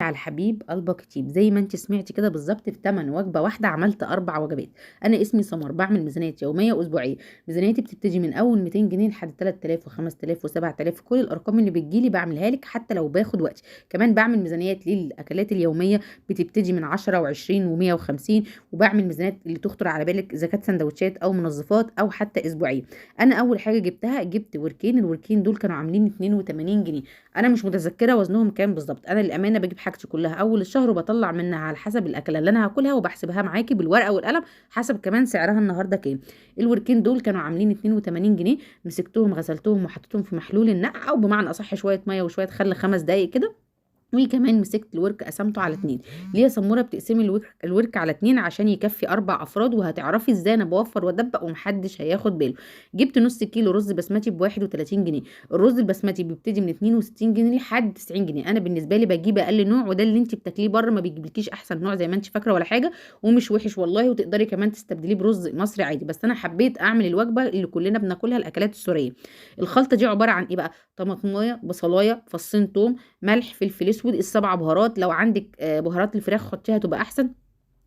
على الحبيب قلبك يطيب، زي ما انت سمعتي كده بالظبط. في تمن وجبة واحدة عملت 4 وجبات. انا اسمي سمر، بعمل ميزانيات يومية واسبوعيه. ميزانيتي بتبتدي من اول 200 جنيه لحد 3000 و5000 و7000، كل الارقام اللي بتجيلي بعملها لك حتى لو باخد وقتي. كمان بعمل ميزانيات للاكلات اليومية بتبتدي من 10 و20 و150، وبعمل ميزانيات اللي تخطر على بالك اذا كانت سندوتشات او منظفات او حتى اسبوعية. انا اول حاجة جبتها، جبت وركين. الوركين دول كانوا عاملين 82 جنيه، انا مش متذكرة وزنهم كام بالظبط. انا للامانة بجيب حاجتي كلها اول الشهر وبطلع منها على حسب الاكلة اللي انا هاكلها، وبحسبها معاكي بالورقة والقلم حسب كمان سعرها النهارده كام. الوركين دول كانوا عاملين 82 جنيه، مسكتهم غسلتهم وحطيتهم في محلول النقع، او بمعنى اصح شوية مية وشوية خل 5 دقايق كده. وكمان مسكت الورك قسمته على 2. ليه يا سمورة بتقسمي الورك على 2؟ عشان يكفي 4 افراد، وهتعرفي ازاي انا بوفر وادبق ومحدش هياخد باله. جبت نص كيلو رز بسمتي ب 31 جنيه. الرز البسمتي بيبتدي من 62 جنيه لحد 90 جنيه. انا بالنسبة لي بجيب اقل نوع، وده اللي انت بتاكليه بره، ما بيجيبلكيش احسن نوع زي ما انت فاكره ولا حاجة، ومش وحش والله، وتقدري كمان تستبدليه برز مصري عادي. بس انا حبيت اعمل الوجبة اللي كلنا بناكلها، الاكلات السورية. الخلطة دي عبارة عن ايه بقى؟ طماطمايه، بصلايه، فصين توم، ملح، فلفل اسود، ال7 بهارات. لو عندك بهارات الفراخ حطيها تبقى احسن،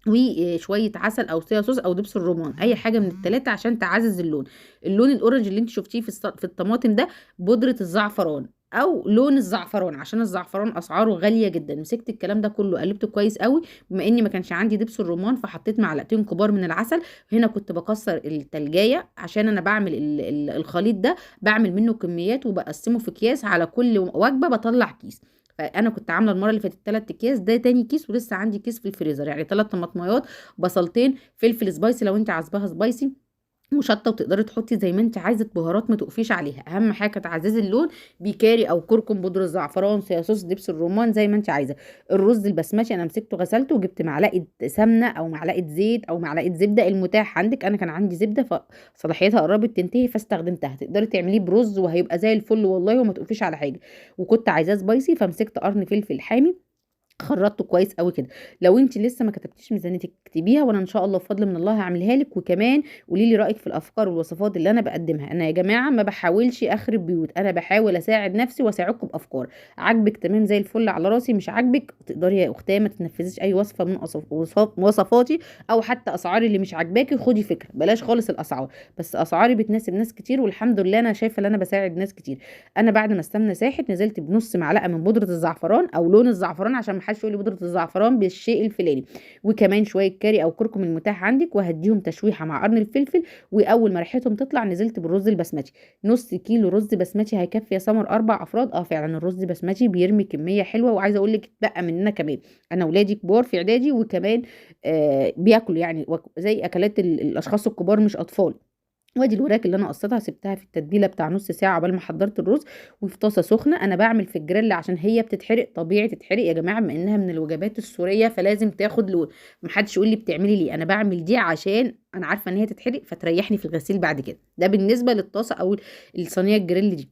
وشوية عسل او صويا صوص او دبس الرمان، اي حاجة من الثلاثة عشان تعزز اللون. اللون ال orange اللي انت شفتيه في الطماطم ده بودره الزعفران او لون الزعفران، عشان الزعفران اسعاره غالية جدا. مسكت الكلام ده كله قلبته كويس قوي. بما اني ما كانش عندي دبس الرمان فحطيت معلقتين كبار من العسل. هنا كنت بكسر التلجايه عشان انا بعمل الخليط ده، بعمل منه كميات وبقسمه في اكياس، على كل وجبة بطلع كيس. فانا كنت عامله المرة اللي فاتت 3 اكياس، ده تاني كيس، ولسه عندي كيس في الفريزر. يعني 3 طماطميات، بصلتين، فلفل spicy لو انت عايزاها spicy، وشطه، وتقدري تحطي زي ما انت عايزه بهارات ما تقفيش عليها. اهم حاجة تعززي اللون بكاري او كركم، بودره الزعفران، صويا صوص، دبس الرمان، زي ما انت عايزه. الرز البسمتي انا مسكته غسلته، وجبت معلقه سمنه او معلقه زيت او معلقه زبدة المتاح عندك. انا كان عندي زبدة فصلاحيتها قربت تنتهي فاستخدمتها. تقدري تعمليه برز وهيبقى زي الفل والله، وما تقفيش على حاجة. وكنت عايزاه spicy فمسكت قرن فلفل حامي خرطته كويس قوي كده. لو انت لسه ما كتبتيش ميزانيتك اكتبيها، وانا ان شاء الله بفضل من الله هعملها لك. وكمان قولي لي رايك في الافكار والوصفات اللي انا بقدمها. انا يا جماعة ما بحاولش اخرب بيوت، انا بحاول اساعد نفسي واساعدكم بافكار. عاجبك تمام زي الفل على راسي، مش عاجبك تقدري يا اختي ما تنفذيش اي وصفه من وصفاتي او حتى اسعاري اللي مش عاجباكي. خدي فكرة، بلاش خالص الاسعار، بس اسعاري بتناسب ناس كتير، والحمد لله انا شايفه ان انا بساعد ناس كتير. انا بعد ما السمنة ساحت نزلت بنص معلقه من بودره الزعفران او لون الزعفران، عشان ما حدش يقول لي بودره الزعفران بالشيء الفلاني، وكمان شوية كاري او كركم المتاح عندك، وهديهم تشويحه مع قرن الفلفل. واول ما ريحتهم تطلع نزلت بالرز البسمتي. نص كيلو رز بسمتي هيكفي يا سمر 4 افراد. فعلا الرز بسمتي بيرمي كمية حلوة، وعايزه اقول لك اتبقى مننا كمان. انا ولادي كبار في اعدادي، وكمان بياكلوا يعني زي اكلات الاشخاص الكبار مش اطفال. وادي الوراك اللي انا قصيتها سبتها في التتبيله بتاع نص ساعة قبل ما حضرت الرز. وفي طاسه سخنة، انا بعمل في الجريل عشان هي بتتحرق، طبيعي تتحرق يا جماعة بما انها من الوجبات السورية فلازم تاخد لون. محدش يقول لي بتعملي ليه، انا بعمل دي عشان انا عارفه ان هي تتحرق فتريحني في الغسيل بعد كده. ده بالنسبة للطاسه او الصينية الجريل دي.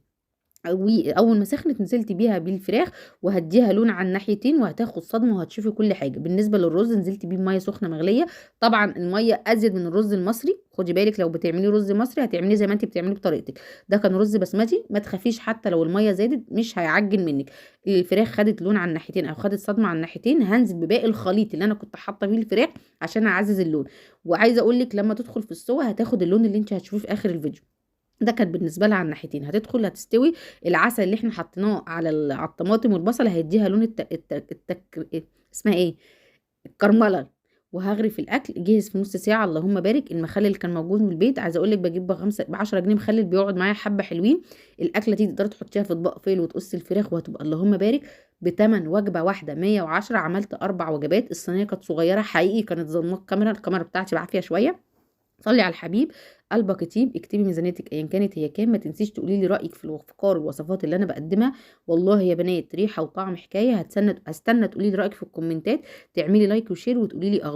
اول ما سخنت نزلت بيها بالفراخ، وهديها لون على الناحيتين، وهتاخد صدمة وهتشوفي كل حاجة. بالنسبة للرز نزلت بيه بميه سخنة مغليه، طبعا المية ازيد من الرز المصري، خدي بالك لو بتعملي رز مصري هتعمليه زي ما انت بتعمليه بطريقتك. ده كان رز بسمتي، ما تخافيش حتى لو المية زادت مش هيعجن منك. الفراخ خدت لون على الناحيتين او خدت صدمة على الناحيتين. هنزل بباقي الخليط اللي انا كنت حاطه فيه الفراخ عشان اعزز اللون. وعايزه اقول لك لما تدخل في السوا هتاخد اللون اللي انت هتشوفيه في اخر الفيديو. ده كانت بالنسبة لها على الناحيتين. هتدخل هتستوي. العسل اللي احنا حطيناه على الطماطم والبصل هيديها لون اسمها ايه، الكرمله. وهغرف الاكل جهز في نص ساعة اللهم بارك. المخلل اللي كان موجود من البيت، عايزه اقول لك بجيب ب10 جنيه مخلل بيقعد معايا حبه حلوين. الاكلة دي تقدري تحطيها في اطباق فيل وتقصي الفراخ وهتبقى اللهم بارك. بتمن وجبة واحدة 110، عملت 4 وجبات. الصينية كانت صغيرة حقيقي، كانت ظلمه الكاميرا بتاعتي بعافية شوية. صلي على الحبيب قلبك يطيب. اكتبي ميزانيتك ايا كانت هي كام، ما تنسيش تقولي لي رايك في الافكار والوصفات اللي انا بقدمها. والله يا بنات ريحه وطعم حكاية. هستنى تقولي لي رايك في الكومنتات، تعملي like و share وتقولي لي اخبار.